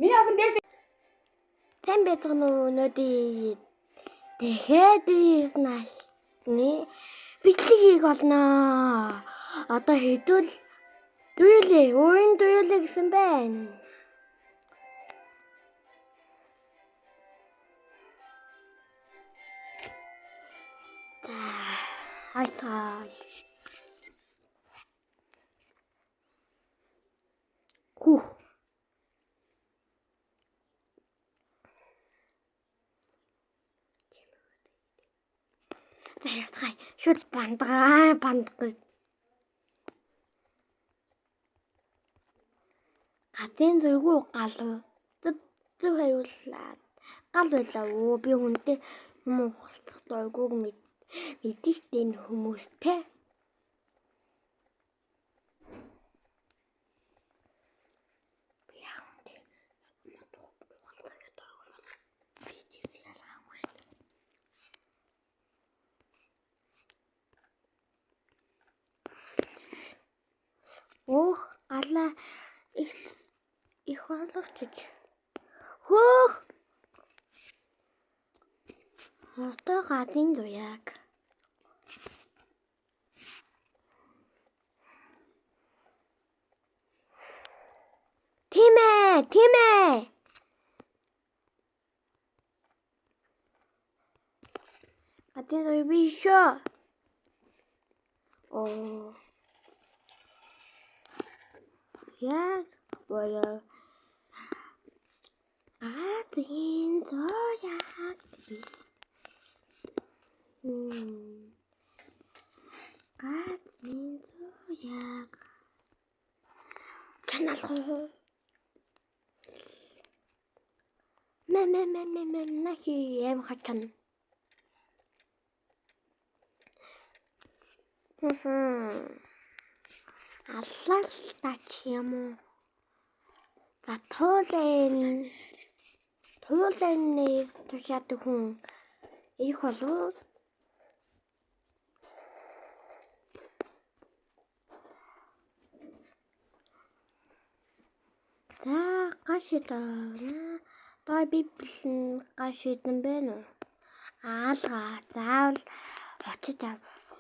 Миний охин дээш Сайн байцгаана уу өнөөдөр дахиад наашны бичлэг хийх болно. Одоо хэдүүл дүүлээ, өөрийн дүүлээ гэсэн байна. За, хайцаа. Хүүх. За явцгаая. Шүл бандгаа бандгаа. Гатын зэргүү гал. Зөв зөв хаюулаа. Гал байлаа өө би хүнтэй юм ухалцах дойгүйг мэдэн штэ энэ хүмүүстэй. Би яг хүнтэй юм ухалцах дойггүй бол би ч ялгаагүй штэ. Өөх галаа их их болгочих. Хөөх. Одоо гадын зуяаг. Тийм ээ, тийм ээ. Гадын зуяа би шүү. Оо. Яг боёо. Гадын зуяаг би. Гадын зуяаг. Чаналах уу? Мэ мэ мэ мэ мэ нахи эм хачан. Аллалтач юм уу? За туулын тушаадаг хүн их болов. За гашидаа. Дой би бэлэн гашидан байна уу? Аалга заавал очиж ав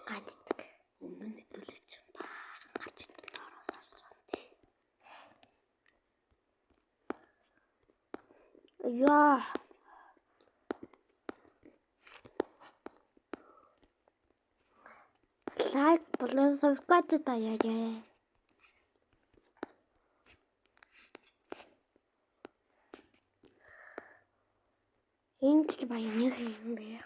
гаддаг. Өмнө нь хэдүүлээ чинь баахан гарч идэл ороод орсон. Яа. Лайк болон subscribe даяарай. Энд ч баян нэг юм бэ.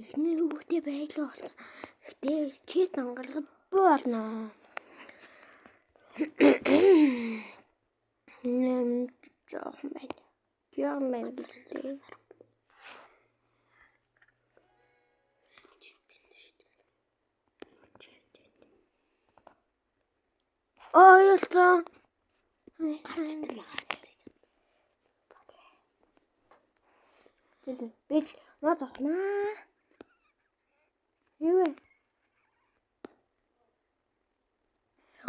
Эхний хүүхдээ байлаа болсон. Гэтэ чи дангаргад буу болно. Нэм жоохон байна. Жоохон байна гэлээ. Ойлсон. Гарч идэл гарч. Би мод авнаа. Юу вэ?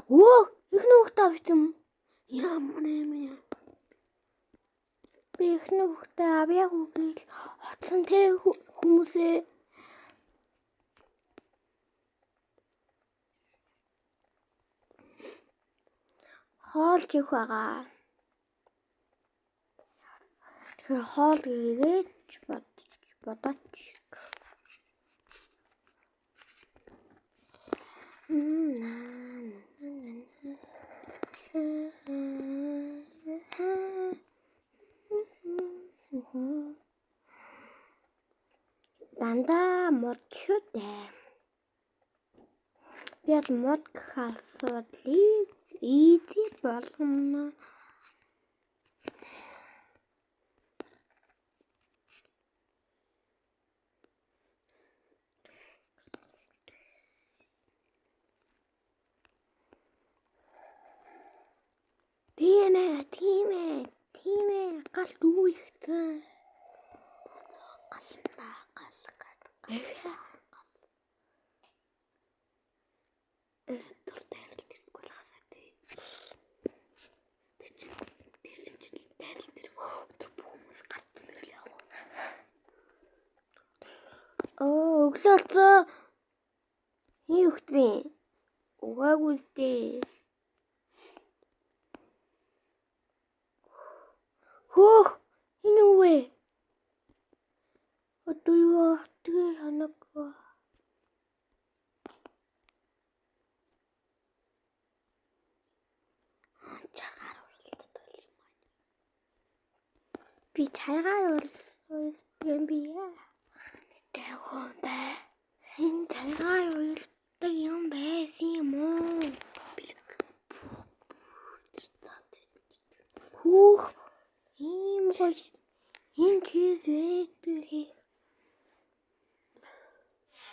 Өө, их нүхтэй авсан. Ямар юм яа. Би их нүхтэй авъяагүй гэл оцсон тэ хүмүүсээ. Хоол их байгаа. Тэгэхээр хоол гээч бодож бодооч. Дандаа мод шүү дээ. Би бол мод гэх асуудлыг easy болгоно. Тийм ээ, тийм ээ, тийм ээ. Гал дүүхсэн. Гална гал гал гал. Дуртай харилт ирэхгүй л хасаад. Өглөөлцөө. Хин өгсөн. Угаагүй сте. Хөөх энэ юу вэ? Одоо юу тэгээ ханаг. Чаргаар уралддаг юм байна. Би чаргаар уралддаг юм би. Тэвхэн бай. Энэ чаргаар уралддаг юм байсан юм уу? Бэлэг. Хөөх ийм гоё энэ чиз байдаг.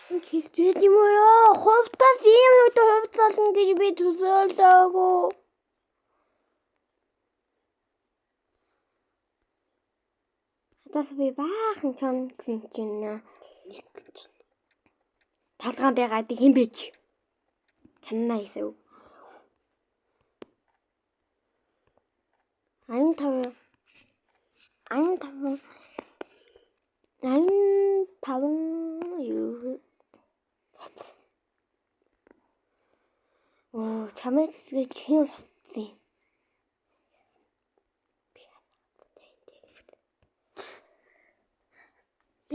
Энэ чиз байдаг юм уу ёо? Хувцас ийм үед хувцаслана гэж би төсөөлөөгүй. Хадаас би баахан чон гэсэн чинь Нэг гэж. Толгоон дээр гадаг хэн бэ? Чанна хийсэв. 85 85 85 юу. Оо, чамайг цэцгээ хэн утсан юм?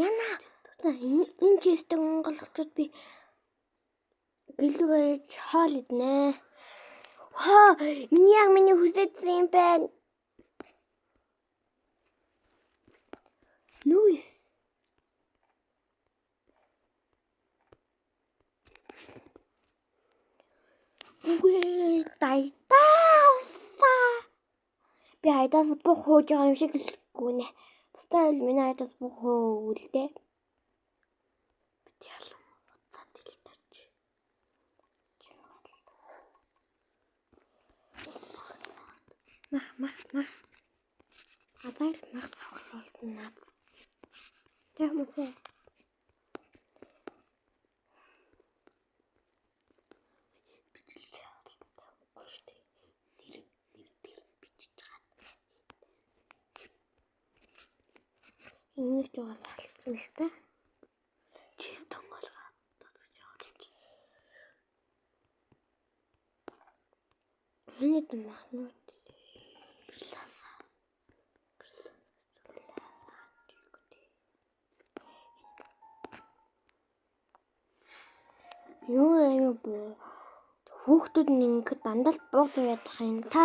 Яна энэ чистэг монголчууд би гэлүүгээ хоол иднэ. Хаа, миний яг миний хүсээдсэн юм байна. Нүс. Үгүй дайтаасаа. Би айдаас бух хууж байгаа юм шиг л гүнэ. Бусдаа бол миний айдаас бух хөөгөл дээ. Бит ялан уцаад илтарч. Мах мах мах. Азар мах цогцолсон наад. Тэр хүмүүсээ. Бичлэг явуулдаг шүү дээ. Нэр нэр дээр нь бичиж байгаа. Энийг ч угаас алдсан л та. Чиз тонголгаа татаж явуулж. Миний махнууд Гэрласа. Юу юм бо? Хүүхдүүд нь ингэ дандаа л буг зуяадах юм. Та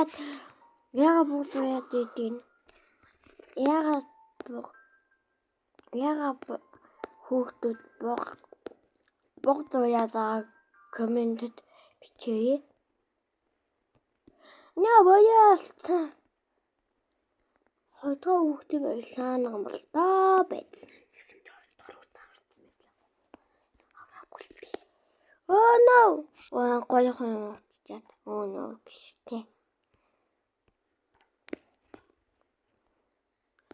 яага буг зуяад идэв? Яага буг яага хүүхдүүд буг зуяад байгаа комментэд бичээе. Наа боёолцсон. Хоёрдугаар хүүхдийг ойлаана юм бол доо байсан. Тэгсэн чи хоёрдугаар хүүхд аварсан байлаа. Авраагүй л дээ. Oh no. Оо гоё юм уучаад. Oh no биш те.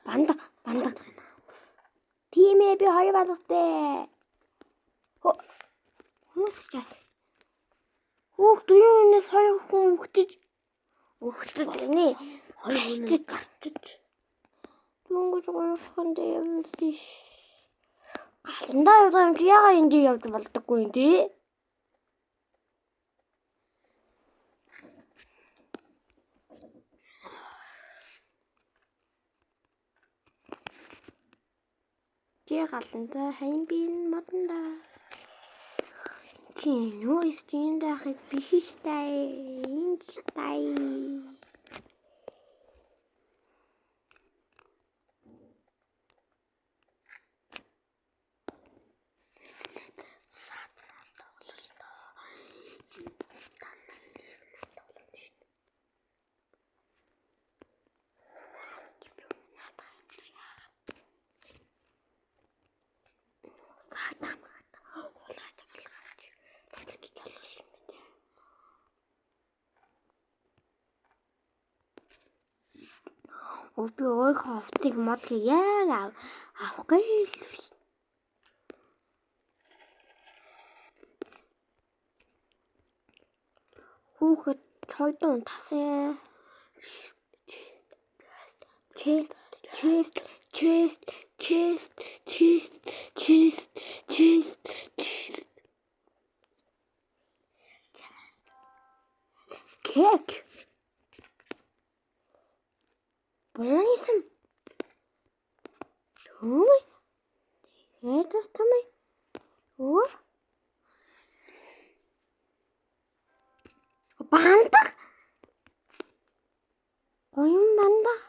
Банда банда. Тийм ээ би хоёр балгатай. Хүмүүс чаас. Хүүхд юунаас хоёр хүн өгтөж өгтөж гинэ. Хоёр хүн гарчиж. Дөнгөж гурван дээр явуулсан ш. Галандаа явдаг юм чи ягаа энд явж болдоггүй юм тий? Чи галандаа хайн би модондаа. Чи нөө их чинь дахыг биш тай. Энд тай. Би өөрийнхөө хувцсыг модлыг яг авах гээл биш. Хүүхэд чойдон тасаа. Chest chest chest Chest, chest, chest, chest, chest. Кек. Буланисан. Хөөе. Тэгээд бас томё. Өө. Бандах. Гоён бандах.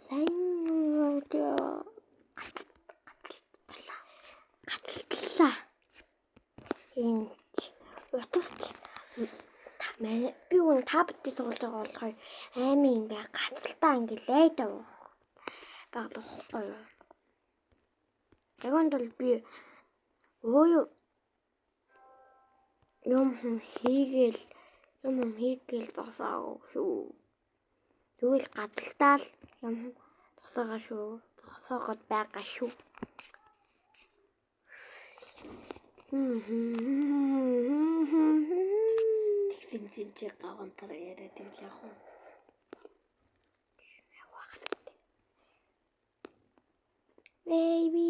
Сайн гацалтлаа. Энэ утасч би үн та бүдтэй тоглож байгаа болохоор аймын ингээ гацалтаа ингээ лайдаа багт байхгүй юу. Тэгвэл бол би өө юм хийгээл юм хийгээл зогсоогүй шүү. Тэгвэл гацалтаа л юм зогсоогоо шүү. Зогсоогоод байгаа шүү. Тэгсэн чинь чи гавантар яриад юм л яах вэ? Baby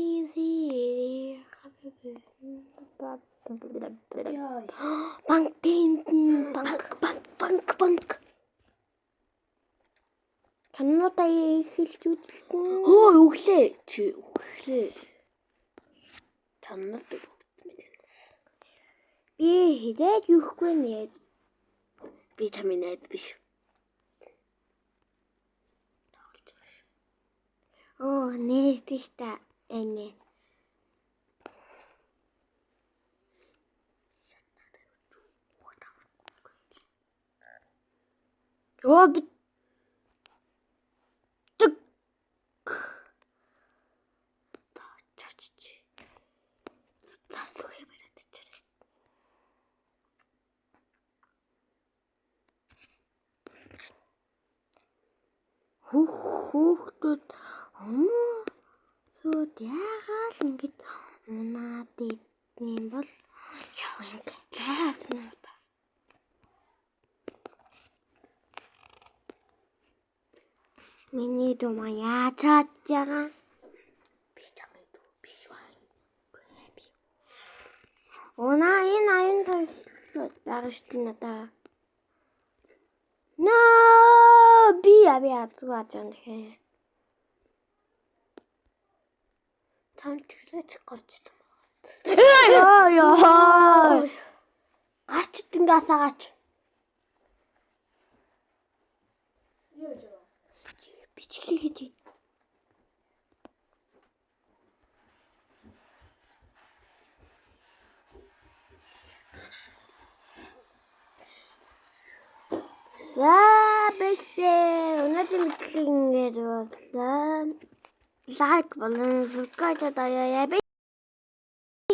Яа. Банк банк банк банк банк. Чануудаа эхэлж үзэлтэн. Хөө өглөө чи өглөө. Чаннад өгдмэд. Би хизээд юухгүй нэ. Би чамын найз биш. Оо нэ тийш та энэ. Оо би Тэг. Чачч. Тасгүй бариад чирээ. Хүүхдүүд хүмүүсүүд яагаад ингэж унаад идэм бол яв ингэ лайснаа. Миний дүү маа яачаад байгаа. Би чамын дүү биш ба. Унаа энэ аюун тавьсан байгаа шүү дээ надаа. No, би аби азгүй ажаан тэгэхээр. Там тэглэж гарч идэх. Йоо ёо. Гарч идэнгээс асаагаач. Бичлэг хийж. За бэсээ өнөөдрийн бичлэг ингэж уулаа. Лайк болон subscribe даяа.